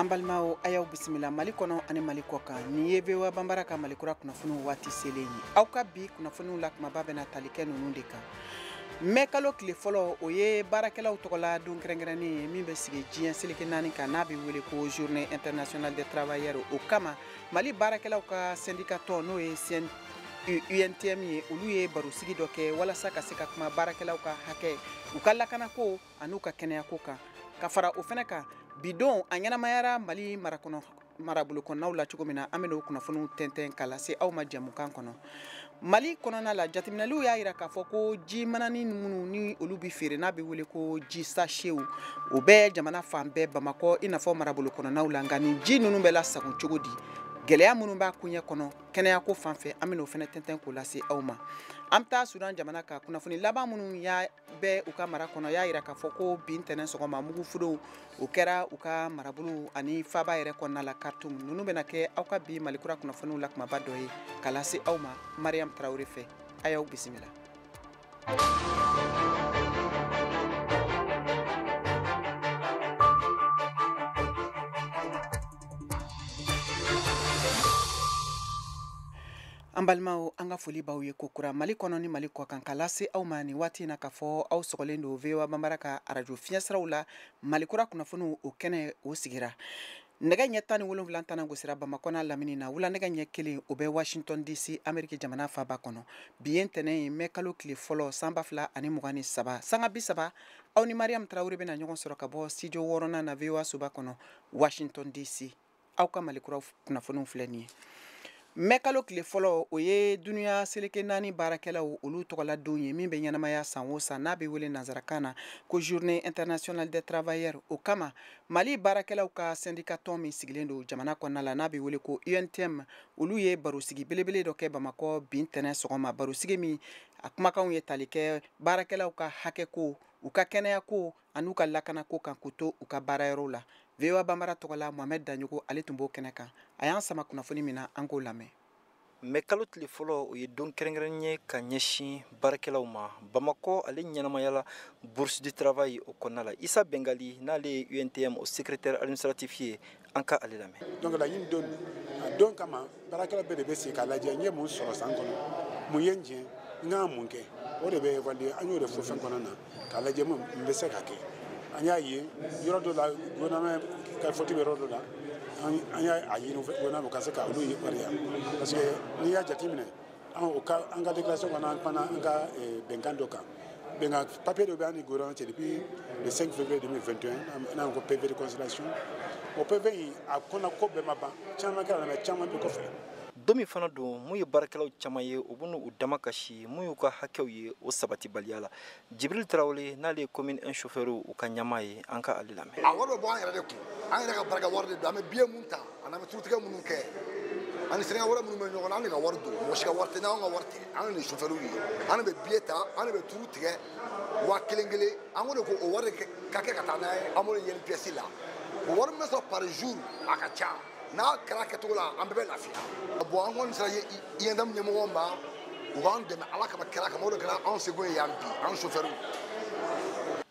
An balimaw, a y'aw bisimila Mali kɔnɔ ani Mali kɔ kan. Nin ye VOA Banbara ka Malikura kunnafoniw waati selen ye. Aw ka bi kunnafoniw la kumaba bɛna tali kɛ ninnu de kan. Mɛ kalo tile fɔlɔ, o ye baarakɛlaw tɔgɔla don kɛrɛnkɛrɛnnen ye min bɛ sigi diɲɛ seleke naani kan, n'a bɛ wele ko Journée internationale des travailleurs. O kama, Mali baarakɛlaw ka syndicat tɔn, n'o ye UNTM ye, olu ye barosigi dɔ kɛ walasa ka se ka kuma baarakɛlaw ka hakɛ, u ka lakanako an'u ka kɛnɛyako kan. Ka fara o fɛnɛ kan, bi don a ɲɛnamayara Mali marakɔnɔ marabolo kɔnɔnaw la cogo min na, an bɛna o kunnafoniw tɛntɛn ka lase aw ma jɛmukan kɔnɔ. Mali kɔnɔna la, jateminɛliw y'a yira k'a fɔ ko ji manani minnu ni olu bɛ feere, n'a bɛ wele ko ji sachetw, o bɛ jamana fan bɛɛ, Bamakɔ i n'a fɔ marabolo kɔnɔnaw la. Nka nin ji ninnu bɛ lasago cogo di? Gɛlɛya minnu b'a koɲɛ kɔnɔ kɛnɛyako fan fɛ, an bɛna o fɛnɛ tɛntɛn k'o lase aw ma. An bɛ taa Sudan jamana kan. Kunnafoni laban minnu y'a bɛ u ka mara kɔnɔ y'a yira k'a fɔ ko bi ntɛnɛn sɔgɔma, mugufudow o kɛra u ka marabolo ani faaba yɛrɛ kɔnɔna la, Khartoum. Ninnu bɛna kɛ aw ka bi Malikura kunnafoniw la kumaba dɔ ye ka lase aw ma Mariam Tarawele fɛ. A y'aw bisimila. An balimaw, an ka foli b'aw ye kokura Mali kɔnɔ ni Mali kɔ kan, ka lase aw ma nin waati in na k'a fɔ aw sɔgɔlen don VOA Banbara ka arajo fiɲɛsiraw la. Malikura kunnafoniw, o kɛnɛ o sigira. Nɛgɛ ɲɛ 17 tana gosira Bamakɔ n'a lamini na. Wula nɛgɛ ɲɛ 1, o bɛ Washington DC, Ameriki jamana faaba kɔnɔ. Bi ye ntɛnɛn ye, mɛ kalo tile fɔlɔ, san 2023. Sanga 30, aw ni Mariam Tarawele bɛna ɲɔgɔn sɔrɔ ka bɔ studio wɔɔrɔnan na, VOA soba kɔnɔ, Washington DC. Aw ka Malikura kunnafoniw filɛ nin ye. Mɛ kalo tile fɔlɔ, o ye dunuya seleke naani baarakɛlaw olu tɔgɔla don ye min bɛ ɲɛnamaya san o san, n'a bɛ wele nanzarakan na ko Journée internationale des travailleurs. O kama, Mali baarakɛlaw ka syndicat tɔn min sigilen don jamana kɔnɔna la, n'a bɛ wele ko UNTM, olu ye barosigi belebele dɔ kɛ Bamakɔ bi ntɛnɛn sɔgɔma. Barosigi min a kumakanw ye tali kɛ baarakɛlaw ka hakɛko, u ka kɛnɛyako an'u ka lakanako kan k'u to u ka baarayɔrɔw la. VOA Banbara tɔgɔ la, Mohamed Daɲogo, ale tun b'o kɛnɛ kan. A y'an sama kunnafoni min na, an k'o lamɛn. Mɛ kalo tile fɔlɔ, o ye don kɛrɛnkɛrɛnnen ye ka ɲɛsin baarakɛlaw ma. Bamakɔ, ale ɲɛnamayala Bourse du travail o kɔnɔna la. Isa Bengali, n'ale ye UNTM o secrétaire administratif ye, an ka ale lamɛn. Donc laɲini don, a don kama, baarakɛla bɛɛ de bɛ sigi k'a lajɛ n ye mun sɔrɔ san kɔnɔ, mun ye n jɛ, n kan ka mun kɛ, o de bɛ évaluer. An y'o de fɔ fɛn kɔnɔna na k'a lajɛ mun bɛ se ka kɛ. An y'a ye yɔrɔ dɔ la, gouvernement ka faute bɛ yɔrɔ dɔ la. An y'a ɲini gouvernement ka se ka olu waleya, parce que n'i y'a jateminɛ, an o ka an ka déclaration kɔnɔ, an kumana an ka bɛnkan dɔ kan. Bɛnkan papier dɔ bɛ an ni gouvernement cɛ depuis le 5 février 2021, n'an ko PV de conciliation. O PV in a kɔnɔ, ko bɛɛ ma ban, caman kɛra la, mais caman bɛ kɔfɛ. Don min fana don, mun ye baarakɛlaw caman ye, u b'u u dama kasi mun y'u ka hakɛw ye, o sabatibaliya la. Jibril Tarawele, n'ale ye commune 1 chauffeur u ka ɲɛmaa ye, an ka ale lamɛn. A wari bɛ bɔ an yɛrɛ de kun, an yɛrɛ ka barika wari de don. An bɛ billet mun ta ani an bɛ turutigɛ minnu kɛ ani sɛnɛga wɛrɛ minnu bɛ ɲɔgɔn na, an de ka wari don. Mɔgɔ si ka wari tɛ, n'anw ka wari tɛ. An de chauffeur ye, an de bɛ billet ta, an de bɛ turu tigɛ waa kelen kelen. An ko de ko o wari ka kɛ ka taa n'a ye an b'o INPS la. O wari min bɛ sɔrɔ par jour, a ka ca. N'a kɛra kɛcogo la, an bɛɛ bɛ lafiya. Bon, an kɔni sera UNTM ɲɛmɔgɔw ma, u k'an dɛmɛ Ala kama, kɛra kama. O de kɛra anw seko ye yan bi, an chauffeur.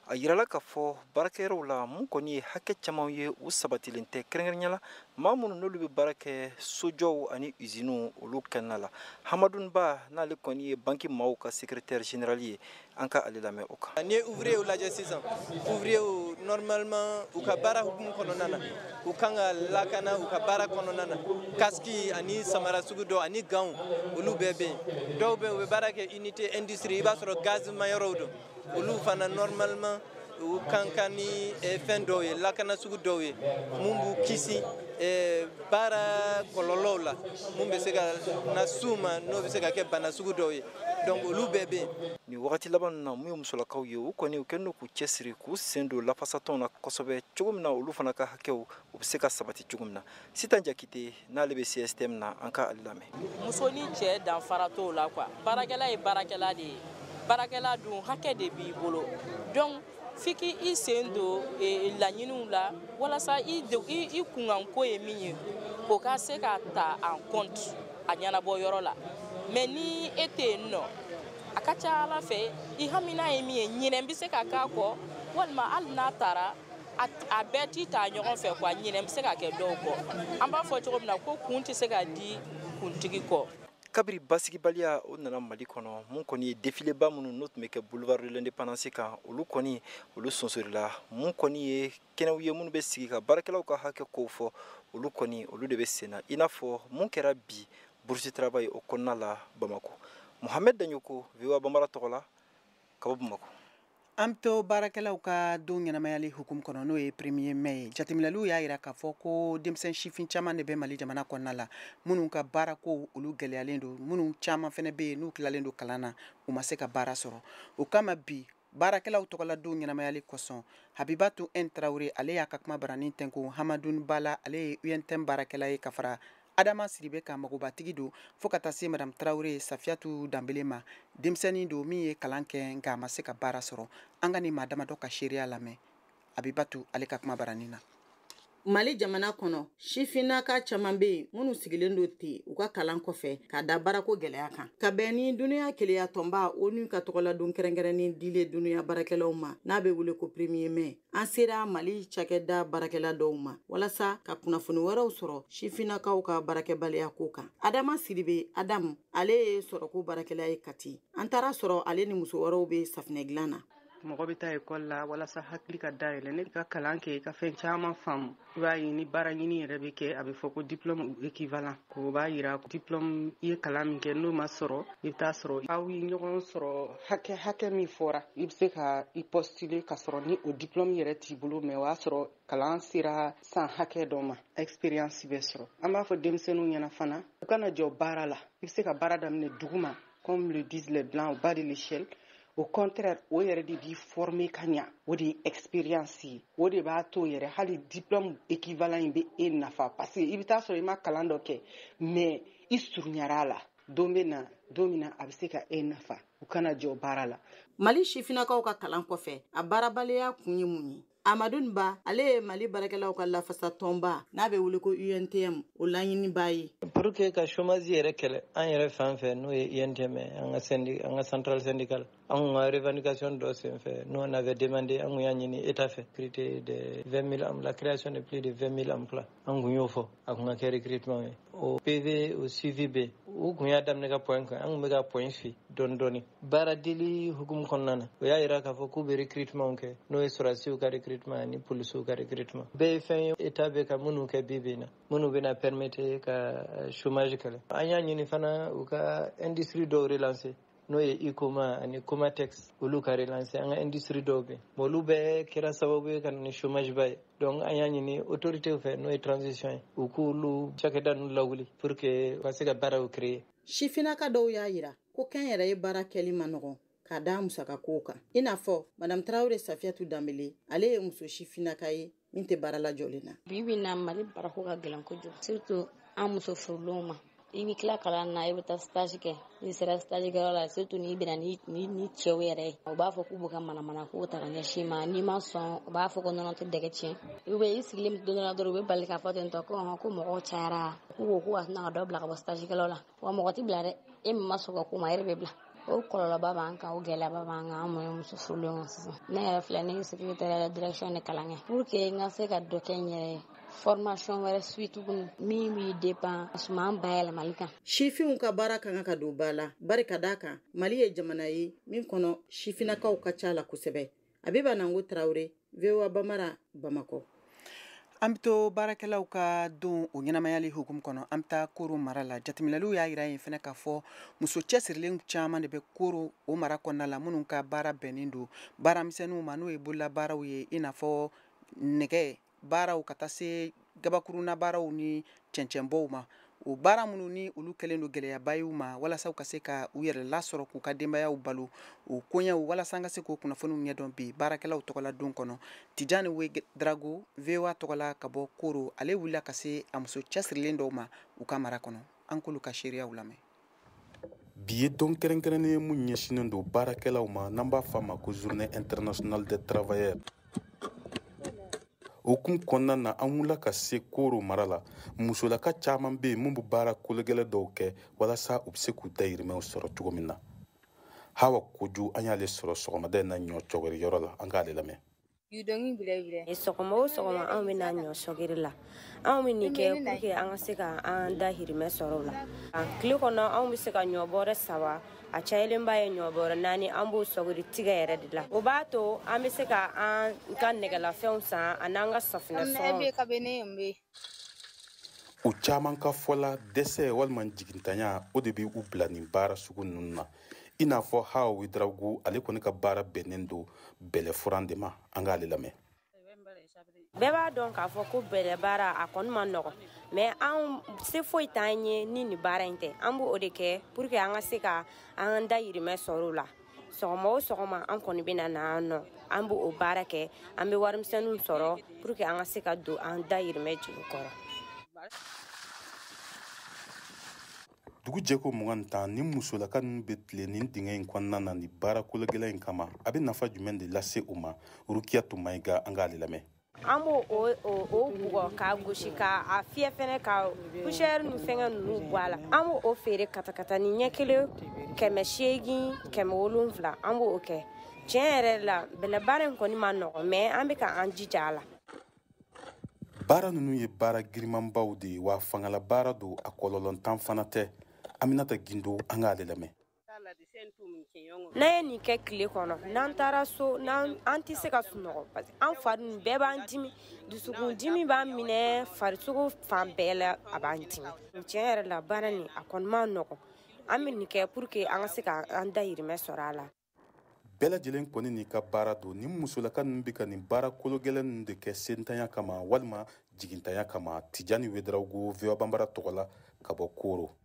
A yirala k'a fɔ baarakɛyɔrɔw la, mun kɔni ye hakɛ caman ye, u sabatilen tɛ, kɛrɛnkɛrɛnnenya la maa minnu n'olu bɛ baara kɛ sojɔw ani usiniw olu kɔnɔna la. Hamadun Ba, n'ale kɔni ye banki maaw ka secrétaire général ye, an ka ale lamɛn o kan. N'i ye ouvrier lajɛ sisan, ouvrier normalement, u ka baara hukumu kɔnɔna na, u kan ka lakana u ka baara kɔnɔna na. Casque ani samara sugu dɔ ani gants, olu bɛɛ bɛ yen. Dɔw bɛ yen, u bɛ baara kɛ unité industrie, i b'a sɔrɔ gaz mayɔrɔw don. Olu fana normalement u kan ka ni fɛn dɔw ye, lakana sugu dɔw ye mun b'u kisi baara kɔlɔlɔw la, mun bɛ se ka na s'u ma, n'o bɛ se ka kɛ bana sugu dɔw ye. Donc olu bɛɛ bɛ yen. Nin wagati laban ninnu na, mun ye musolakaw ye, u kɔni u kɛlen don k'u cɛsiri k'u sen don lafasatɔnw na kosɛbɛ, cogo min na olu fana ka hakɛw u bɛ se ka sabati cogo min na. Sitan Jakite, n'ale bɛ CSTM na, an ka ale lamɛn. Muso ni cɛ danfara t'o la quoi. Baarakɛla ye baarakɛla de ye. Baarakɛla dun, hakɛ de b'i bolo. Donc f'i k'i sen don laɲiniw la walasa i kunkanko ye min ye, o ka se ka ta en compte a ɲɛnabɔ yɔrɔ la. Mais ni e tɛ yen nɔ, a ka ca Ala fɛ i hamina ye min ye, ɲinɛ bɛ se ka k'a kɔ, walima hali n'a taara. A bɛɛ ti taa ɲɔgɔn fɛ quoi, ɲinɛ bɛ se ka kɛ dɔw kɔ. An b'a fɔ cogo min na ko kun tɛ se ka di kuntigi kɔ. Kabiri basigibaliya o nana Mali kɔnɔ, mun kɔni ye défilé-ba minnu n'o tun bɛ kɛ boulevard de l'Indépendance kan, olu kɔni olu sonsorila. Mun kɔni ye kɛnɛw ye minnu bɛ sigi ka baarakɛlaw ka hakɛ kow fɔ, olu kɔni olu de bɛ sen na, i n'a fɔ mun kɛra bi Bourse Travail o kɔnɔna la Bamako. Mohamed Dagnoko, VOA Bambara tɔgɔ la, ka bɔ Bamako. An bɛ to baarakɛlaw ka don ɲɛnamayali hukumu kɔnɔ, n'o ye 1er mai ye. Jateminɛliw y'a jira k'a fɔ ko denmisɛn sifin caman de bɛ Mali jamana kɔnɔna la minnu ka baarako olu gɛlɛyalen don, minnu caman fana bɛ yen n'u tilalen don kalan na, u ma se ka baara sɔrɔ. O kama bi baarakɛlaw tɔgɔla don ɲɛnamayali kosɔn, Habibatu N Tarawele, ale y'a ka kuma baranin tɛnku Hamadun Bala, ale ye UNTM baarakɛla ye, ka fara Adama Siribe ka magobatigi don, fo ka taa se Madame Tarawele Safiyatu Danbele ma, denmisɛnnin don min ye kalan kɛ nka a ma se ka baara sɔrɔ. An ka nin maa damadɔ ka seereya lamɛn Abibatu ale ka kuma baranin na. Mali jamana kɔnɔ, sifinnaka caman bɛ yen minnu sigilen don ten u ka kalan kɔfɛ ka da baarako gɛlɛya kan. Ka bɛn ni dunuya keleya tɔnba ONU ka tɔgɔladon kɛrɛnkɛrɛnnen dilen dunuya baarakɛlaw ma, n'a bɛ wele ko 1er mai, an sera Mali cakɛda baarakɛla dɔw ma walasa ka kunnafoni wɛrɛw sɔrɔ sifinnakaw ka baarakɛbaliya ko kan. Adama Siribe Adamu, ale ye sɔrɔko baarakɛla ye Kati. An taara sɔrɔ ale ni muso wɛrɛw bɛ safinɛ dilan na. Mɔgɔ bɛ taa ekɔli la walasa hakili ka dayɛlɛ, ne ka kalan kɛ i ka fɛn caman faamu. I b'a ye ni baara ɲini yɛrɛ bɛ kɛ, a bɛ fɔ ko diplôme équivalent, o b'a yira diplôme i ye kalan min kɛ n'o ma sɔrɔ, i bɛ taa sɔrɔ aw ye ɲɔgɔn sɔrɔ hakɛ min fɔra, i bɛ se ka i postuler ka sɔrɔ ni o diplôme yɛrɛ t'i bolo, mais o y'a sɔrɔ kalan sera san hakɛ dɔ ma, expérience bɛ sɔrɔ. An b'a fɔ denmisɛnninw ɲɛna fana, u kana jɔ baara la, i bɛ se ka baara daminɛ duguma, comme le disent les blancs, au bas de l'échelle. Au contraire, o yɛrɛ de b'i former ka ɲa, o de ye expérience ye, o de b'a to yɛrɛ hali diplôme équivalent in bɛ e nafa, parce que i bɛ taa sɔrɔ i ma kalan dɔ kɛ, mais i surunyara a la, don bɛ na don min na a bɛ se ka e nafa. U kana jɔ baara la. Mali sifinnakaw ka kalan kɔfɛ, a baarabaliya kun ye mun ye? Amadou Ba, ale ye Mali baarakɛlaw ka lafasa tɔnba n'a bɛ wele ko UNTM o laɲiniba ye. Pour que ka chômage yɛrɛ kɛlɛ an yɛrɛ fan fɛ, n'o ye UNTM, an ka syndic, an ka centrale syndicale, an kun ka revendication dɔ senfɛ, nous on avait demandé, an kun y'a ɲini État fɛ recruter de 20 000, la création de plus de 20 000 emplois. An kun y'o fɔ a kun ka kɛ recrutement ye. O PV o suivi bɛ, u kun y'a daminɛ ka point kan, an kun bɛ ka point suit dɔɔni dɔɔni. Baara dili hukumu kɔnɔna na, o y'a yira k'a fɔ k'u bɛ recrutement kɛ, n'o ye sɔrɔdasiw ka recrutement ani polisiw ka recrutement. Bɛɛ ye fɛn ye État bɛ ka minnu kɛ bi bi in na, minnu bɛna permettre ka chômage kɛlɛ. An y'a ɲini fana u ka industrie dɔw relancer, n'o ye Icoma ani Comatex, olu ka relancer. An ka industrie dɔw bɛ yen, olu bɛɛ kɛra sababu ye ka na ni chômage ba ye. Donc an y'a ɲini autorité fɛ, n'o ye transition ye, u k'olu cakɛda ninnu lawuli pour que u ka se ka baaraw créer. Sifinnaka dɔw y'a yira ko kɛnyɛrɛye baara kɛli ma nɔgɔn k'a da musakakow kan, i n'a fɔ Madame Tarawele Safiyatu Danbele, ale ye muso sifinnaka ye min tɛ baara lajɔlen na. Bi bi in na, Mali baarako ka gɛlɛn kojugu, surtout an muso furulenw ma. I bɛ tila kalan na, i bɛ taa stage kɛ, n'i sera stage kɛyɔrɔ la, surtout n'i bɛna ni cɛw yɛrɛ ye, u b'a fɔ k'u bɛ ka manamana kow ta ka ɲɛsin i ma. N'i ma sɔn, u b'a fɔ ko nɔnɔ tɛ dɛgɛ tiɲɛ. U bɛ i sigilen don dɔ la dɔrɔn, u bɛ bali k'a fɔ ten tɔ ko ko mɔgɔw cayara, k'u ko k'u ka tɛna ka dɔ bila ka bɔ stage kɛlaw la. Wa mɔgɔ tɛ bila dɛ, e min ma sɔn ka k'u ma, e de bɛ bila. O kɔlɔlɔba b'an kan, o gɛlɛyaba b'an kan, an mun ye muso furulenw kan sisan. Ne yɛrɛ filɛ, ne ye secrétaire de direction de kalan kɛ pour que n ka se ka dɔ kɛ n yɛrɛ ye. Formation wɛrɛ suit tuguni min b'i dépend suman bayɛlɛmali kan. Sifinw ka baara ka kan ka don ba la, bari ka d'a kan Mali ye jamana ye min kɔnɔ sifinnakaw ka ca la kosɛbɛ. Abiba Nango Tarawele, VOA Bamara, Bamakɔ. An bɛ to baarakɛlaw ka don o ɲɛnamayali hukumu kɔnɔ, an bɛ taa Koro mara la. Jateminɛliw y'a jira yen fana k'a fɔ muso cɛsirilen caman de bɛ Koro o mara kɔnɔna la, minnu ka baara bɛnnen don baaramisɛnninw ma, n'o ye bololabaaraw ye, i n'a fɔ nɛgɛ baaraw ka taa se gabakurunna baaraw ni cɛncɛnbɔw ma. O baara minnu ni olu kɛlen don gɛlɛyaba ye u ma walasa u ka se ka u yɛrɛ lasɔrɔ k'u ka denbayaw balo, o koɲɛw walasa an ka se k'o kunnafoniw ɲɛdɔn bi baarakɛlaw tɔgɔla don kɔnɔ. Tijani Ouedraogo, VOA tɔgɔla ka bɔ Koro, ale wulila ka se a muso cɛsirilen dɔw ma u ka mara kɔnɔ. An k'olu ka seereyaw lamɛn. Bi ye don kɛrɛnkɛrɛnnen ye mun ɲɛsinnen don baarakɛlaw ma, n'an b'a fɔ a ma ko Journée internationale des travailleurs. O kun kɔnɔna na, an wulila ka se Koro mara la. Musolaka caman bɛ yen mun bɛ baara kologɛlɛ dɔw kɛ walasa u bɛ se k'u dayirimɛw sɔrɔ cogo min na. Hawa Koju, an y'ale sɔrɔ sɔgɔmada in na ɲɔ cɔgɔri yɔrɔ la, an k'ale lamɛn. Sɔgɔma o sɔgɔma anw bɛ na ɲɔ sɔgiri la. Anw bɛ nin kɛ pour que an ka se ka an dahirimɛ sɔrɔ o la. Tile kɔnɔ anw bɛ se ka ɲɔ bɔrɛ 3, a cayalenba ye ɲɔ bɔrɛ 4, an b'o sɔgiri tigɛ yɛrɛ de la. O b'a to an bɛ se ka an ka nɛgɛlafɛnw san an'an ka safunɛsɔngɔ. U caman ka fɔ la, dɛsɛ walima jigintanya o de bɛ u bila nin baara sugu ninnu na. I n'a fɔ Hawa Ouédraogo, ale kɔni ka baara bɛnnen don bɛlɛfuran de ma. An k'ale lamɛn. Bɛɛ b'a dɔn k'a fɔ ko bɛlɛ baara a kɔni ma nɔgɔn, mais anw se foyi t'an ye ni nin baara in tɛ. An b'o de kɛ pour que an ka se ka an dahirimɛ sɔrɔ o la. Sɔgɔma o sɔgɔma an kɔni bɛ na yan nɔ, an b'o baara kɛ, an bɛ warimisɛnninw sɔrɔ pour que an ka se ka don an dahirimɛ jigi kɔrɔ. Dugu jɛko 20 ni musolaka ninnu bɛ tile nin dingɛ in kɔnɔna na ni baara kologɛlɛn in kama, a bɛ nafa jumɛn de lase u ma? Rukiyatu Mayiga, an k'ale lamɛn. An b'o o bugɔ k'a gosi k'a fiyɛ fɛnɛ ka poussière ni fɛngɛ ninnu bɔ a la. An b'o feere katakata ni ɲɛ kelen 800, 700, an b'o kɛ. Tiɲɛ yɛrɛ la bɛlɛ baara in kɔni ma nɔgɔn, mais an bɛ ka an jija a la. Baara ninnu ye baara girimanbaw de ye, wa fangala baara don, a kɔlɔlɔntan fana tɛ. Aminata Gindo, an k'ale lamɛn. N'an ye nin kɛ tile kɔnɔ, n'an taara so, n'an an tɛ se ka sunɔgɔ parce que an fari ninnu bɛɛ b'an dimi, dusukun dimi b'an minɛ, farisogo fan bɛɛ la a b'an dimi. Tiɲɛ yɛrɛ la baara nin a kɔni ma nɔgɔn. An bɛ nin kɛ pour que an ka se ka an dahirimɛ sɔrɔ a la. Bɛɛ lajɛlen kɔni n'i ka baara don. Ni musolaka ninnu bɛ ka nin baara kologɛlɛn ninnu de kɛ sentanya kama walima jigintanya kama. Tijani Ouédraogo, VOA Banbara tɔgɔ la ka bɔ Koro.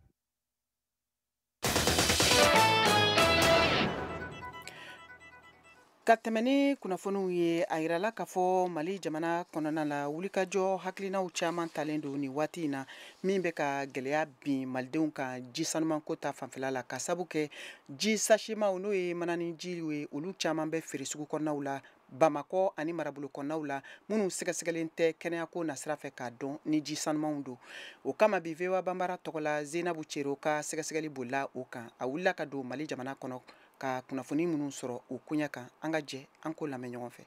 Ka tɛmɛ ni kunnafoniw ye, a yirala k'a fɔ Mali jamana kɔnɔna la wulikajɔ hakilinaw caman talen don nin waati in na min bɛ ka gɛlɛya bin malidenw kan ji sanumanko ta fanfɛla la, ka sabu kɛ ji sachemaw n'o ye manani jiw ye, olu caman bɛ feere sugu kɔnɔnaw la Bamakɔ ani marabolo kɔnɔnaw la, minnu sɛgɛsɛgɛlen tɛ kɛnɛyako nasira fɛ k'a dɔn ni ji sanumanw don. O kama bi VOA Banbara tɔgɔ la Zenabu Cero ka sɛgɛsɛgɛli bolila o kan. A wulila ka don Mali jamana kɔnɔ ka kunnafoni minnu sɔrɔ o koɲɛ kan, an ka jɛ an k'o lamɛn ɲɔgɔn fɛ.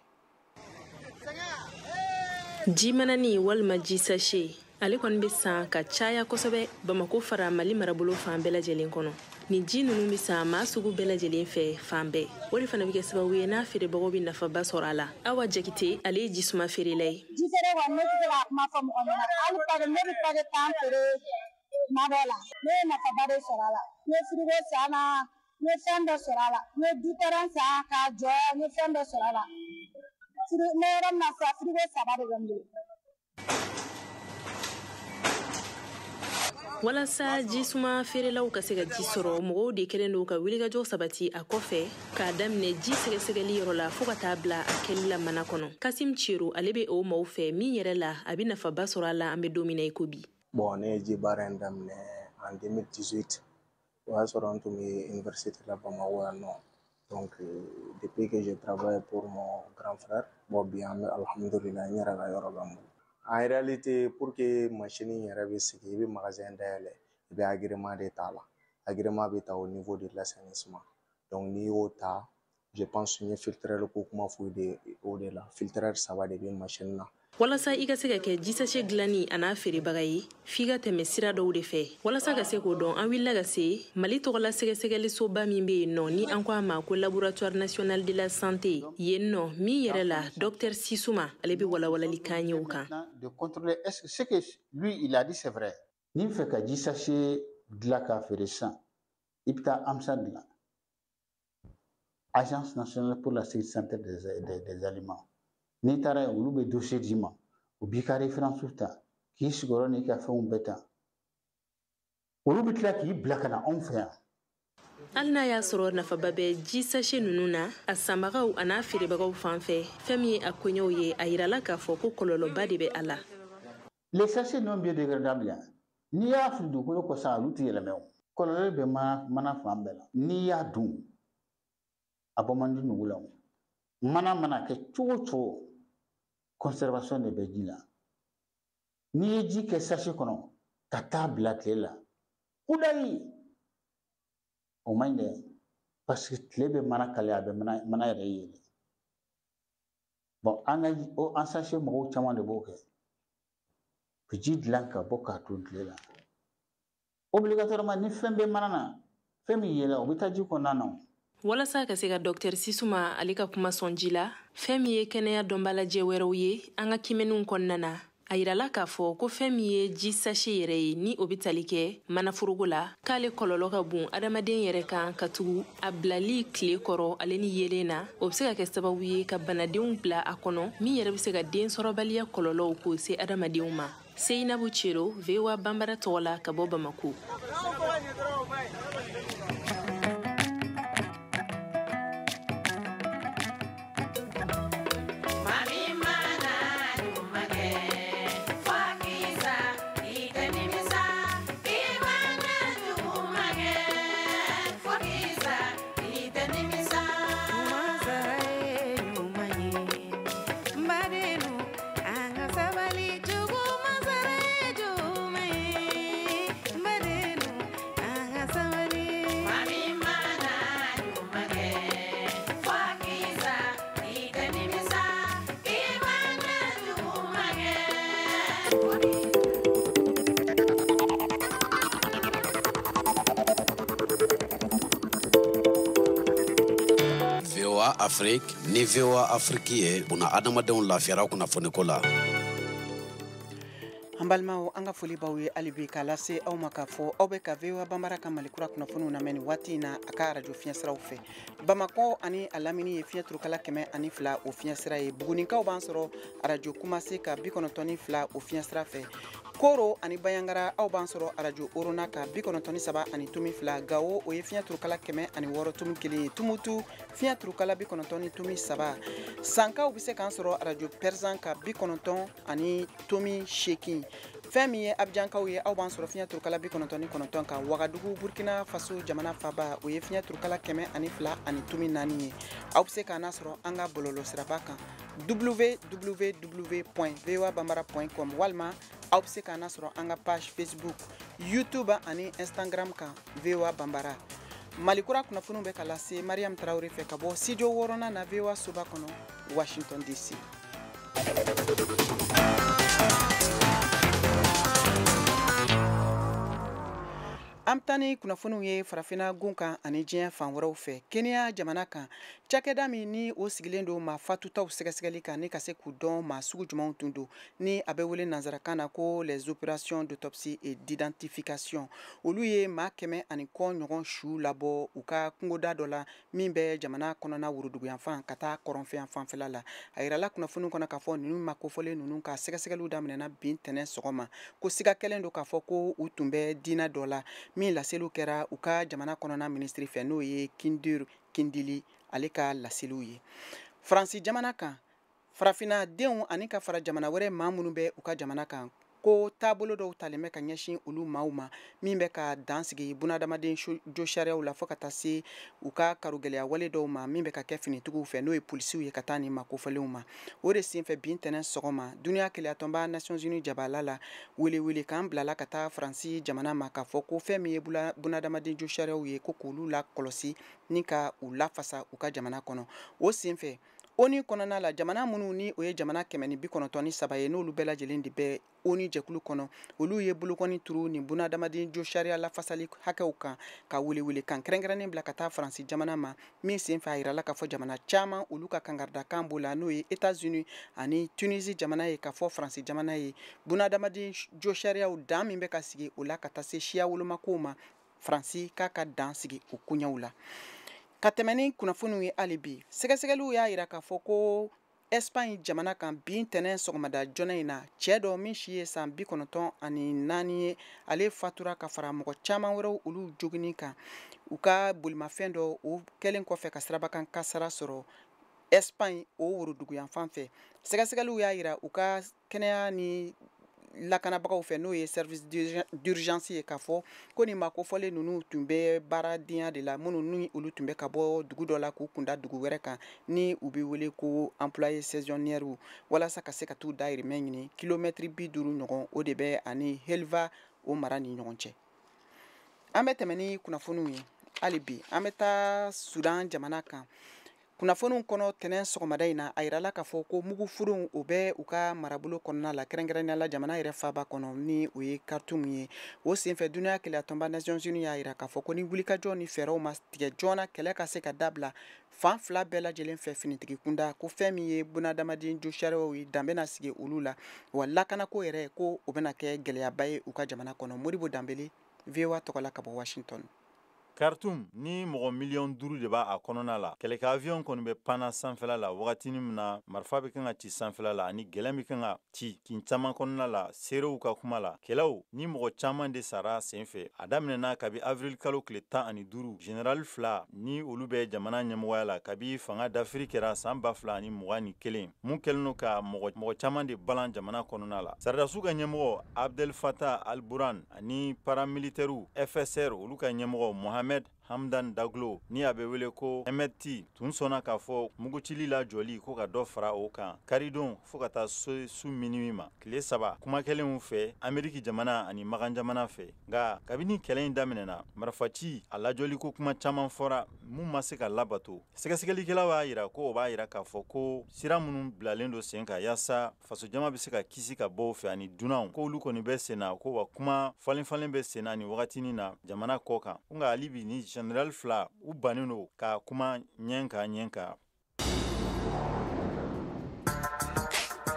Ji manani walima ji sachet, ale kɔni bɛ san ka caya kosɛbɛ Bamakɔ fara Mali marabolo fan bɛɛ lajɛlen kɔnɔ. Nin ji ninnu bɛ san maa sugu bɛɛ lajɛlen fɛ fan bɛɛ. O de fana bɛ kɛ sababu ye n'a feerebagaw bɛ nafaba sɔrɔ a la. Awa Jakite, ale ye jisuma feerela ye. Ji feere kɔni ne tɛ se k'a kuma fɔ mɔgɔ ɲɛna. Hali pake ne bɛ pake 10 feere tuma dɔw la. Ne ye nafaba de sɔrɔ a la. N ye frigo san na, n ye fɛn bɛɛ sɔrɔ a la. N ye dutɛrɛn san k'a jɔ, n ye fɛn bɛɛ sɔrɔ a la. N bɛ yɔrɔ min na sisan, frigo 3 de bɛ n bolo. Walasa jisuma feerelaw ka se ka ji sɔrɔ, mɔgɔw de kɛlen don ka wulikajɔ sabati a kɔfɛ k'a daminɛ ji sɛgɛsɛgɛli yɔrɔ la fo ka taa bila a kɛli la mana kɔnɔ. Kasim Cero, ale bɛ o maaw fɛ min yɛrɛ la a bɛ nafaba sɔrɔ a la an bɛ don min na i ko bi. Bon, ne ye ji baara in daminɛ en 2018. O y'a sɔrɔ n tun bɛ université la Bamakɔ yan nɔ. Donc depuis que je travaille pour mon grand frère, bon bi an bɛ alhamdulillah n yɛrɛ ka yɔrɔ bɛ n bolo. En réalité, pour que machine yɛrɛ bɛ sigi, i bɛ magasin dayɛlɛ, i bɛ agrément de ta la. Agrément bɛ ta au niveau de l'assainissement. Donc n'i y'o ta, je pense n ye filtreur ko kuma f'u de o de la. Filtreur 3 de bɛ machine na. Walasa i ka se ka kɛ ji sachet dilanni a n'a feerebaga ye, f'i ka tɛmɛ sira dɔw de fɛ. Walasa ka se k'o dɔn, an wulila ka se Mali tɔgɔla sɛgɛsɛgɛlisoba min bɛ yen nɔ ni an ko a ma ko Laboratoire national de la santé. Yen nɔ min yɛrɛ la Docteur Sisuma, ale bɛ walawalali k'an ye o kan. De contrôler est-ce que ce que lui il a dit c'est vrai. N'i fɛ ka ji sachet dilan k'a feere sisan, i bɛ taa AMSA dilan. Agence nationale pour la sécurité sanitaire des aliments. N'i taara yen, olu bɛ dossier d'i ma, u b'i ka référence ta, k'i sigiyɔrɔ n'i ka fɛnw bɛɛ ta. Olu bɛ tila k'i bila ka na anw fɛ yan. Hali n'a y'a sɔrɔ nafaba bɛ ji sachet ninnu na, a sanbagaw an'a feerebagaw fan fɛ, fɛn min ye a koɲɛw ye, a yirala k'a fɔ ko kɔlɔlɔba de bɛ a la. Les sachets non biodégradables, n'i y'a fili dugukolo kɔ sa, olu tɛ yɛlɛmɛ o. Kɔlɔlɔ bɛ mana fan bɛɛ la. N'i y'a dun, a bɔ man di nugu la o. Mana mana kɛ cogo o cogo, conservation de bɛ ji la. N'i ye ji kɛ sachet kɔnɔ ka taa bila tile la, kudayi, o man ɲi dɛ, parce que tile bɛ mana kalaya, a bɛ mana yɛrɛ yɛlɛ. Bon, an ka o an sachet mɔgɔw caman de b'o kɛ. U bɛ ji dilan ka bɔ k'a to tile la. Obligatoirement ni fɛn bɛ mana na, fɛn min yɛlɛ, o bɛ taa ji kɔnɔna na. Walasa ka se ka Dr Sisuma ale ka kuma sɔn ji la, fɛn min ye kɛnɛya dɔnbalajɛ wɛrɛw ye an ka kimɛniw kɔnɔna na, a yirala k'a fɔ ko fɛn min ye ji sachet yɛrɛ ye, ni o bɛ tali kɛ manaforogo la, k'ale kɔlɔlɔ ka bon adamaden yɛrɛ kan, ka tugu a bilali tile kɔrɔ ale ni yeelen na, o bɛ se ka kɛ sababu ye ka banadenw bila a kɔnɔ, min yɛrɛ bɛ se ka den sɔrɔbaliya kɔlɔlɔw k'o se adamadenw ma. Seyinabu Cero, VOA Banbara tɔgɔ la ka bɔ Bamako. Afrique ni VOA Afrique ye buna adamadenw lafiyara kunnafoniko la. An balimaw, an ka foli b'aw ye hali bi k'a lase aw ma k'a fɔ aw bɛ ka VOA Banbara ka Malikura kunnafoniw lamɛn nin waati in na a ka arajo fiɲɛsiraw fɛ. Bamakɔ ani a lamini ye fiɲɛ turukala 102 o fiɲɛsira ye. Bugunikaw b'an sɔrɔ arajo Kumase ka 92 o fiɲɛsira fɛ. Koro ani Bayangara, aw b'an sɔrɔ arajo Orona ka 93.2. Gawo, o ye fiɲɛ turukala 106.1 ye. Tumutu, fiɲɛ turukala 90.3. Sankaw bɛ se k'an sɔrɔ arajo Pɛrizan ka 90.8. Fɛn min ye Abijankaw ye, aw b'an sɔrɔ fiɲɛ turukala 99 kan. Wagadugu, Burkina Faso jamana faba, o ye fiɲɛ turukala 102.4 ye. Aw bɛ se k'an sɔrɔ an ka bɔlɔlɔsiraba kan www.voabambara.com, walima aw bɛ se k'an sɔrɔ an ka page Facebook, YouTube ani Instagram kan VOA Banbara. Malikura kunnafoniw bɛ ka lase Mariam Tarawele fɛ ka bɔ studio 6nan na VOA soba kɔnɔ, Washington DC. An bɛ taa ni kunnafoniw ye farafinna gun kan ani diɲɛ fan wɛrɛw fɛ. Kenya jamana kan, cakɛda min ni o sigilen don maa fatutaw sɛgɛsɛgɛli kan ni ka se k'u dɔn maa sugu jumɛnw tun don, ni a bɛ wele nanzarakan na ko les opérations d'autopsie et d'identification, olu ye maa 100 ani kɔ ɲɔgɔn su labɔ u ka kungoda dɔ la min bɛ jamana kɔnɔna woroduguyanfan ka taa kɔrɔnfɛyan fanfɛla la. A yirala kunnafoniw kɔnɔ k'a fɔ ninnu ma kofɔlen ninnu ka sɛgɛsɛgɛliw daminɛna bi ntɛnɛn sɔgɔma, ko siga kɛlen don k'a fɔ ko u tun bɛ diinɛ dɔ la min laseliw kɛra u ka jamana kɔnɔna minisiri fɛ, n'o ye Kindur Kindili ale ka laseliw ye. Faransi jamana kan, farafinna denw ani ka fara jamana wɛrɛ maa minnu bɛ u ka jamana kan, ko taabolo dɔw talen bɛ ka ɲɛsin olu maaw ma min bɛ ka dan sigi bunadamaden josariyaw la, fo ka taa se u ka karogɛlɛya wale dɔw ma min bɛ ka kɛ finitigiw fɛ, n'o ye polisiw ye, ka taa nin makofɔlenw ma. O de senfɛ bi ntɛnɛn sɔgɔma, duniya kelenyatɔnba Nations Unies jabala la welewele k'an bilala ka taa Faransi jamana ma k'a fɔ ko fɛn min ye bunadamaden josariyaw ye, ko k'olu lakɔlɔsi ni ka u lafasa u ka jamana kɔnɔ. O senfɛ ONU kɔnɔna la, jamana minnu ni o ye jamana 193 ye, n'olu bɛɛ lajɛlen de bɛ ONU jɛkulu kɔnɔ, olu ye bolokɔni turu nin bunadamaden josariya lafasali hakɛw kan, ka welewele kan kɛrɛnkɛrɛnnen bila ka taa Faransi jamana ma, min senfɛ a yirala k'a fɔ jamana caman olu ka kangaridakan b'o la, n'o ye États-Unis ani Tunisie jamana ye, k'a fɔ Faransi jamana ye bunadamaden josariyaw dan min bɛ ka sigi o la ka taa se siya wolomakow ma, Faransi k'a ka dan sigi o koɲɛw la. Ka tɛmɛ ni kunnafoniw ye hali bi, sɛgɛsɛgɛliw y'a yira k'a fɔ ko Espagne jamana kan bi ntɛnɛn sɔgɔmada joona in na, cɛ dɔ min si ye san 94 ye, ale fatura ka fara mɔgɔ caman wɛrɛw olu jogini kan u ka bolimafɛn dɔ o kɛlen kɔfɛ ka sirabakan kasara sɔrɔ Espagne o woroduguyanfan fɛ. Sɛgɛsɛgɛliw y'a yira u ka kɛnɛya ni lakanabagaw fɛ, n'o ye service d'urgence ye, k'a fɔ ko nin maa kofɔlen ninnu tun bɛ baaradenya de la, minnu ni olu tun bɛ ka bɔ dugu dɔ la k'u kunda dugu wɛrɛ kan, ni u bɛ wele ko employé saisonnière, walasa ka se ka t'u dahirimɛ ɲini. Kilomɛtiri 50 ɲɔgɔn o de bɛ ani Helva o mara ni ɲɔgɔn cɛ. An bɛ tɛmɛ ni kunnafoniw ye hali bi, an bɛ taa Sudan jamana kan. Kunnafoniw kɔnɔ tɛnɛn sɔgɔmada in na, a yirala k'a fɔ ko mugufuruw o bɛ u ka marabolo kɔnɔna la, kɛrɛnkɛrɛnnenya la jamana yɛrɛ faaba kɔnɔ ni o ye Khartoum ye. O senfɛ dunuya kelenyatɔnba Nations Unies y'a yira k'a fɔ ko ni wulikajɔ ni fɛɛrɛw ma tigɛ joona, kɛlɛ ka se ka dabila fan fila bɛɛ lajɛlen fɛ finitigi kunda, ko fɛn min ye bunadamaden josariyaw ye, dan bɛna sigi olu la, wa lakanako yɛrɛ ko o bɛna kɛ gɛlɛyaba ye u ka jamana kɔnɔ. Modibo Danbele, VOA tɔgɔ la ka bɔ Washington. Khartoum ni mɔgɔ 5 miliyɔn de b'a kɔnɔna la, kɛlɛkɛ avion kɔni bɛ panna sanfɛla la wagatinin min na, marifa bɛ kan ka ci sanfɛla la ani gɛlɛn bɛ kan ka ci kin caman kɔnɔna la. Seerew ka kuma la, kɛlɛw ni mɔgɔ caman de sara senfɛ, a daminɛna kabi avril kalo tile 15. Général fila ni olu bɛ jamana ɲɛmɔgɔya la kabi fanga dafiri kɛra san 2021, mun kɛlen don ka mɔgɔ caman de balan jamana kɔnɔna la. Sɔrɔdasiw ka ɲɛmɔgɔ Abdel Fattah al-Burhan ani paramilitaires FSR, olu ka ɲɛmɔgɔ Mohamed Hamdan Daglo ni a bɛ wele ko Hemedti, tun sɔnna k'a fɔ mugutili la jɔli ko ka dɔ fara o kan karidon fo ka taa se su minuit ma, tile 3 kuma kɛlenw fɛ Ameriki jamana ani Makan jamana fɛ. Nka kabini kɛlɛ in daminɛna, marifaci a lajɔli ko kuma caman fɔra mun ma se ka labato. Sɛgɛsɛgɛlikɛlaw y'a yira ko o b'a yira k'a fɔ ko sira minnu bilalen don sen kan yaasa fasojama bɛ se ka kisi ka bɔ o fɛ ani dunanw, k'olu kɔni bɛ sen na, ko wa kuma falen falen bɛ sen na nin wagatinin na jamana kɔ kan. Nka hali bi ni général fila u bannen don ka kuma ɲɛ kan ɲɛ kan.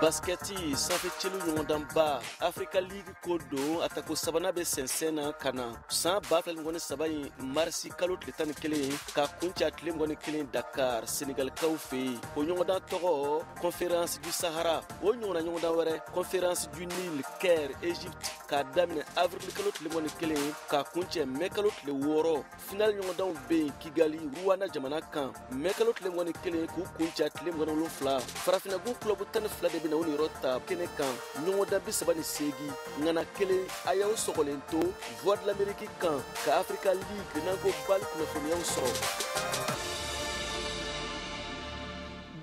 Baskɛti sanfɛ celu ɲɔgɔndanba Africa League ko don, a tako sabanan bɛ sɛnsɛn na ka na san 2023 in marisi kalo tile 11 ka kuncɛ a tile 21 Dakar, Senegalikaw fɛ yen. O ɲɔgɔndan tɔgɔ Conférence du Sahara. O ɲɔgɔnna ɲɔgɔndan wɛrɛ, Conférence du Nil, Caire, Égypte, k'a daminɛ avril kalo tile 21 k'a kuncɛ mɛ kalo tile 6. Final ɲɔgɔndanw bɛ yen Kigali, Rwanda jamana kan, mɛ kalo tile 21 k'u kuncɛ a tile 27. Farafinnagun club 12 de bɛ na o niyɔrɔ ta kɛnɛ kan, ɲɔgɔndan 38 ŋana kelen. A y'aw sɔgɔlen to Voix de l'Amérique kan ka Africa League n'an ko BAL kunnafoniyaw sɔrɔ.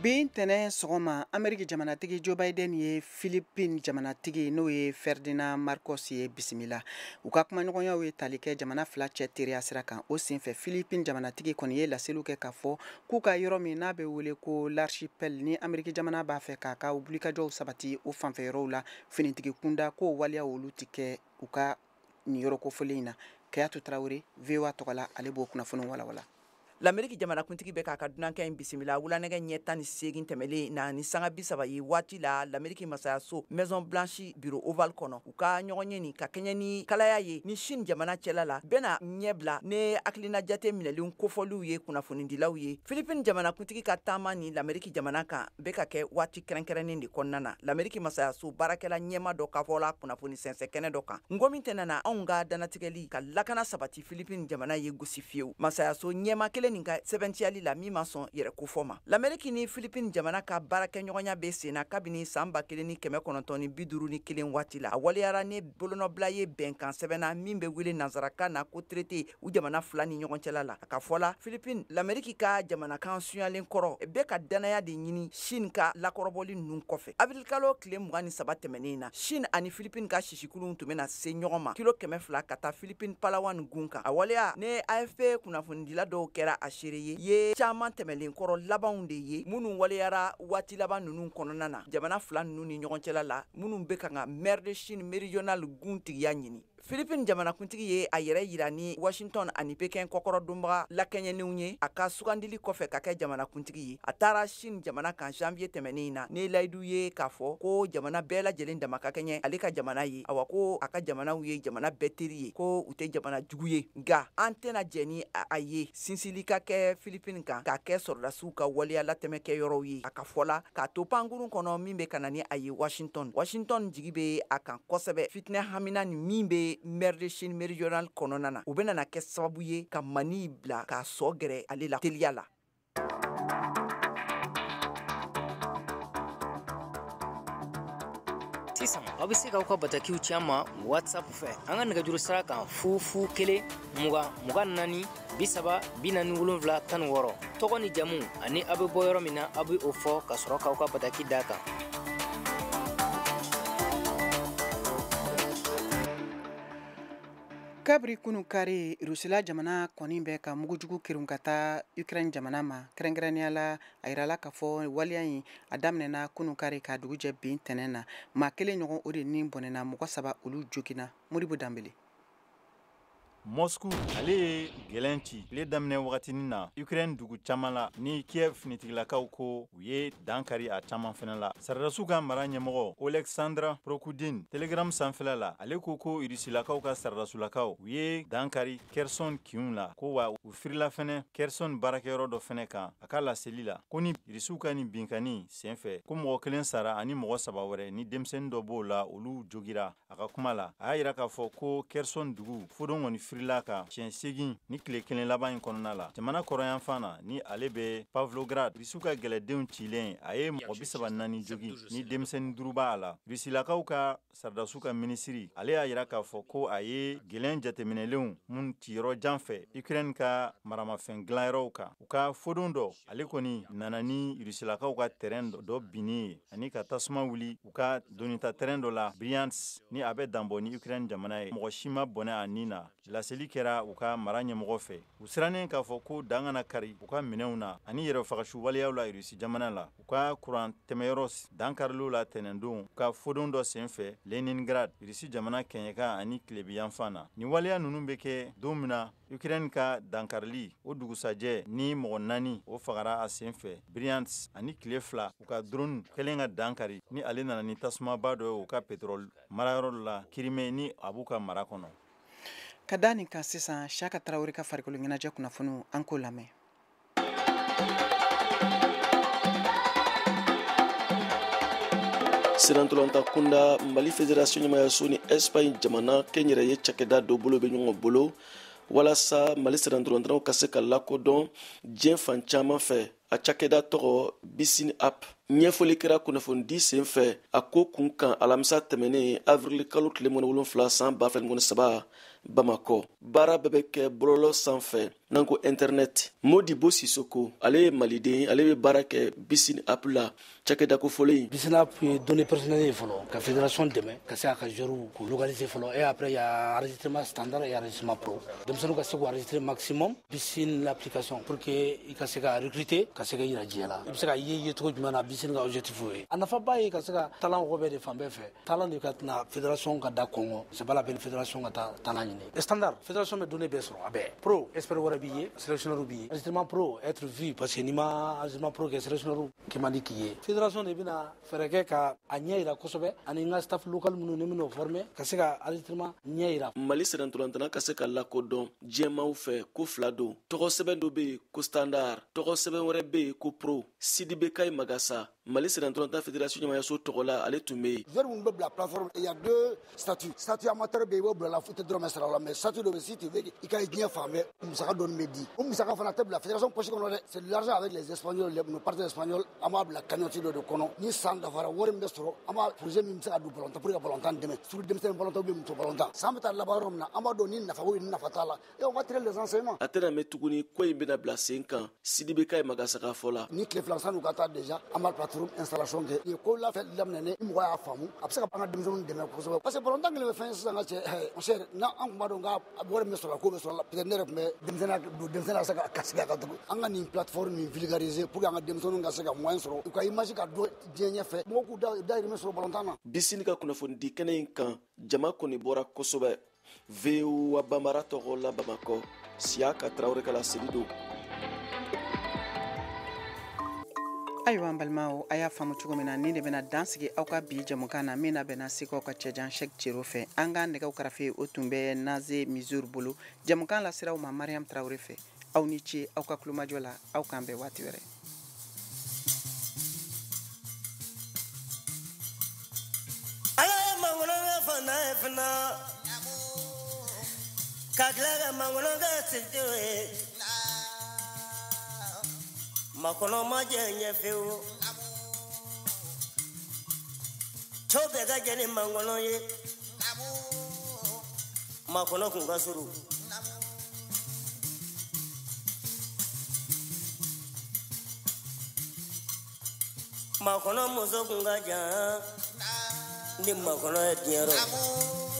Bi ntɛnɛn sɔgɔma, Ameriki jamanatigi Joe Biden ye Philippine jamanatigi n'o ye Ferdinand Marcos ye bisimila. U ka kumaɲɔgɔnyaw ye tali kɛ jamana fila cɛ teriya sira kan. O senfɛ, Philippine jamanatigi kɔni ye laseliw kɛ k'a fɔ k'u ka yɔrɔ min n'a bɛ wele ko l'archipel, ni Ameriki jamana b'a fɛ k'a ka wulikajɔw sabati o fanfɛ yɔrɔw la finitigi kunda, k'o waleya olu ti kɛ u ka nin yɔrɔ kofɔlen in na. Kayatu Tarawele, VOA tɔgɔ la, ale b'o kunnafoni walawala. Lameriki jamanakuntigi bɛ k'a ka dunankɛ in bisimila wulanɛgɛ ɲɛ 18 tɛmɛlen na ni sanga 30 ye waati la, Lameriki masayaso Maison Blanche, bureau ovale kɔnɔ. U ka ɲɔgɔn ye nin ka kɛɲɛ ni kalaya ye ni Chine jamana cɛla la, bɛna ɲɛ bila ne hakilina jate minɛlen kofɔliw ye kunnafonidilaw ye. Philippine jamanakuntigi ka taama ni Lameriki jamana kan bɛ ka kɛ waati kɛrɛnkɛrɛnnen de kɔnɔna na. Lameriki masayaso baarakɛla ɲɛma dɔ ka fɔ la kunnafoni sɛnsɛn kɛnɛ dɔ kan, ngomi tɛna na anw ka danatigɛli ka lakana sabati Philippine jamana ye gosi fiyewu. Masayaso ɲɛma kelen nin ka sɛbɛntiyali la min ma sɔn yɛrɛ kofɔ ma, Lameriki ni Philippine jamana ka baarakɛɲɔgɔnya bɛ sen na kabini san 1951 waati la. A waleyara ni bolonɔbila ye bɛnkan sɛbɛnna min bɛ wele nansarakan na ko traité u jamana fila ni ɲɔgɔn cɛla la. A ka fɔ la, Philippine, Lameriki ka jamanakan suyalen kɔrɔ, bɛ ka danaya de ɲini Chine ka lakɔrɔbɔli ninnu kɔfɛ. Avril kalo tile 23 tɛmɛnen na, Chine ani Philippine ka sisikuluw tun bɛna se ɲɔgɔn ma kilo 200 ka taa Philippine Palawan gun kan. A waleya ne AFP kunnafonidila dɔw kɛra a seere ye caman tɛmɛlen kɔrɔ labanw de ye minnu waleyara waati laban ninnu kɔnɔna na jamana fila ninnu ni ɲɔgɔn cɛla la, minnu bɛ ka ka mer de Chine méridionale gun tigiya ɲini. Philippine jamanakuntigi ye a yɛrɛ yira ni Washington ani Pekin kɔkɔrɔdonbaga lakɛɲɛnenw ye. A ka sugandili kɔfɛ ka kɛ jamanakuntigi ye, a taara Chine jamana kan janvier tɛmɛnen na ni layidu ye k'a fɔ ko jamana bɛɛ lajɛlen dama ka kɛɲɛ ale ka jamana ye. Awa, ko a ka jamanaw ye jamana bɛɛ teri ye, ko u tɛ jamana jugu ye. Nka an tɛna jɛ ni a ye sinsili ka kɛ Philippine kan k'a kɛ sɔrɔdasiw ka waleya latɛmɛ kɛ yɔrɔw ye, a ka fɔ la. K'a to pankurun kɔnɔ min bɛ ka na ni a ye Washington, Washington jigi bɛ a kan kosɛbɛ. Fitinɛ hamina ni min bɛ mer de Chine méridionale kɔnɔna na, o bɛna na kɛ sababu ye ka mani bila k'a sɔ gɛrɛ ale la teliya la. Sisan aw bɛ se k'aw ka batakiw ci an ma WhatsApp fɛ an ka nɛgɛjuru sira kan 001 20 24 30 47 16. Tɔgɔ ni jamu ani aw bɛ bɔ yɔrɔ min na, aw bɛ o fɔ ka sɔrɔ k'aw ka bataki d'a kan. Kabiri kunu kari, Rusila jamana kɔni bɛ ka mugujugu kerun ka taa Ukraine jamana ma. Kɛrɛnkɛrɛnnenya la, a yirala k'a fɔ waleya in a daminɛna kunu kari ka dugu jɛ bin tɛnɛn na. Maa kelen ɲɔgɔn o de ni bɔnɛna, mɔgɔ 3 olu joginna. Modibo Danbele. Moscou ale ye gɛlɛn ci tile daminɛ wagatinin na Ukraine dugu caman la, ni Kiev finitigilakaw ko u ye dan kari a caman fana la. Sɔrɔdasiw ka mara ɲɛmɔgɔ Oleksandr Prokudin Telegram sanfɛla la, ale ko ko Rusilakaw ka sɔrɔdasulakaw u ye dan kari Kherson kinw la, ko wa u firila fɛnɛ Kherson baarakɛyɔrɔ dɔ fɛnɛ kan. A ka laseli la, ko ni Rusiw ka nin binkanni senfɛ, ko mɔgɔ kelen sara ani mɔgɔ 3 wɛrɛ, ni denmisɛnnin dɔ b'o la, olu jogira. A ka kuma la, a y'a yira k'a fɔ ko Kherson dugu fodon kɔni firila ka siɲɛ 8 ni tile kelen laban in kɔnɔna la. Jamana kɔrɔnyanfan na, ni ale bɛ Pavlograd, Rusiw ka gɛlɛdenw cilen, a ye mɔgɔ 34 jogi, ni denmisɛnnin 5 b'a la. Rusilakaw ka sɔrɔdasiw ka minisiri, ale y'a yira k'a fɔ ko a ye gɛlɛn jateminɛlenw mun ci yɔrɔ jan fɛ Ukraine ka maramafɛn dilanyɔrɔw kan. U ka fodon dɔ, ale kɔni nana ni Rusilakaw ka terrain dɔ binni ye ani ka tasuma wuli u ka donita terrain dɔ la Bryansk, ni a bɛ danbɔ ni Ukraine jamana ye. Mɔgɔ si ma bɔnɛ a nin na. Laseli kɛra u ka mara ɲɛmɔgɔ fɛ. U sirannen k'a fɔ ko dan kana kari u ka minɛnw na ani yɛrɛfagasu waleyaw la Rusi jamana la. U ka kuran tɛmɛyɔrɔ dankariliw la tɛnɛndon u ka fodon dɔ senfɛ Leningrad, Rusi jamana kɛɲɛka ani tilebiyanfan na. Nin waleya ninnu bɛ kɛ don min na Ukraine ka dankarili o dugusajɛ, ni mɔgɔ 4 o fagara a senfɛ Bryansk, ani tile 2 u ka drone kɛlen ka dankari, ni ale nana ni tasumaba dɔ ye u ka pétrole marayɔrɔ la Crimée, ni a b'u ka mara kɔnɔ. Ka da nin kan sisan, Siaka Tarawele ka farikolo ɲɛnajɛ kunnafoniw, an k'o lamɛn. Sirantolanta kunda, Mali Fédération ɲɛmayaso ni Espagne jamana kɛnyɛrɛye cakɛda dɔ bolo bɛ ɲɔgɔn bolo walasa Mali sirantolantanaw ka se ka lakodɔn diɲɛ fan caman fɛ. A cakɛda tɔgɔ Bisini App. Ɲɛfɔli kɛra kunnafonidi sen fɛ a ko kun kan alamisa tɛmɛnen avril kalo tile 27 san 2023 Bamakɔ. Baara bɛɛ bɛ kɛ bɔlɔlɔ sanfɛ n'an ko internet. Modibo Sisoko, ale ye maliden, ale bɛ baara kɛ Bisini App la, cakɛda kofɔlen. Bisini App ye données personnelles ye fɔlɔ, ka fédération dɛmɛ ka se a ka joueurs k'u localiser fɔlɔ, et après il y a enregistrement standard et enregistrement pro. Denmisɛnninw ka se k'u enregistrer maximum Bisini l'application pour que i ka se ka recruter, ka se ka yira diɲɛ la. I bɛ se ka ye cogo jumɛn na Bisini ka objectif ye. A nafaba ye ka se ka talent bɛɛ de fan bɛɛ fɛ. Talent de ka tɛna fédération ka da kɔngɔ, c'est pas la peine fédération ka taa talent ɲini. Standard, fédération bɛ données bɛɛ sɔrɔ a bɛɛ. Pro, expert wɛrɛ b'i ye, sélectionneur b'i ye. Enregistrement pro, être vu, parce que n'i ma enregistrement pro kɛ, sélectionneur kɛ man di k'i ye. Fédération de bɛna fɛɛrɛ kɛ ka a ɲɛ yira kosɛbɛ, ani n ka staff local minnu ni minnu former ka se ka enregistrement ɲɛ yira. Mali sirantolantana ka se ka lakodɔn diɲɛmaaw fɛ ko 2 don. Tɔgɔ sɛbɛn dɔ bɛ yen ko standard, tɔgɔ sɛbɛn wɛrɛ bɛ yen ko pro. Sidibe Kayi Magasa, Mali sirantolanta fédération ɲɛmayaso tɔgɔ la, ale tun bɛ yen. Joueur minnu bɛ bila plateforme, il y a 2 statuts. Statut amateur bɛ yen, i b'o bila la, foot dɔrɔn bɛ sara o la, mais statut dɔ bɛ yen, si tu veux i ka diɲɛ fan bɛɛ, musaka dɔɔni bɛ di. O musaka fana tɛ bila fédération poche kɔnɔ dɛ. C'est de l'argent avec les Espagnols, nos partenaires espagnols, an b'a bila cagnotte dɔ de kɔnɔ. Ni san dafara, wari min bɛ sɔrɔ, an b'a projet min bɛ se ka don ballon tan pour que ballon tan dɛmɛ. Surtout denmisɛnnin ballon tan ou bien muso ballon tan. San bɛ taa laban yɔrɔ min na, an b'a dɔn ni nafa b'o ni nafa t'a la. Et on va tirer les enseignements. A tɛna mɛn tuguni, ko in bɛna bila sen kan. Sidibe Kayi Magasa ka fɔ la. Ni tile 2 san'u ka taa déjà, an b'a plateforme installation kɛ. Nin ye ko la fɛn daminɛ ni mɔgɔ y'a faamu, a bɛ se ka an ka denmisɛnninw dɛmɛ kosɛbɛ. Parce que ballon tan kelen bɛ fɛn ye sisan ka cɛ, mon cher, n'an tun b'a dɔn k'a wari min bɛ sɔrɔ a ko bɛ sɔrɔ la, peut-être ne yɛrɛ tun bɛ denmisɛnninya don denmisɛnninya ka se ka sigi a kan tugun. An ka nin plateforme nin vulgariser pour que an ka denmisɛnninw ka se ka moyen sɔrɔ, u ka image ka dɔn diɲɛ ɲɛfɛ, mɔgɔw k'u dahirimɛ sɔrɔ ballon tan na. Bisini ka kunnafonidi kɛnɛ in kan, jama kɔni bɔra kosɛbɛ. VOA Bambara tɔgɔ la Bamakɔ, Siaka Tarawele ka laseli don. Ayiwa an balimaw, a y'a faamu cogo min na, nin de bɛna dan sigi aw ka bi jɛmukan na min labɛnna Segukaw ka cɛjan Cheick Cero fɛ. An ka nɛgɛw karafe o tun bɛ Naze Misur bolo. Jɛmukan lasera aw ma Mariam Tarawele fɛ. Aw ni ce aw ka kulomajɔ la, aw k'an bɛn waati wɛrɛ. Ala ye mankɔnɔ kɛ fana ye fana, ka tila ka mankɔnɔ kɛ siritew ye. Makɔnɔ ma jɛ ɲɛ fiyewu. Cɛw bɛɛ ka jɛ ni mankɔnɔ ye. Makɔnɔ kun ka surun. Makɔnɔ muso kun ka jan ni makɔnɔ ye diɲɛ rɔ.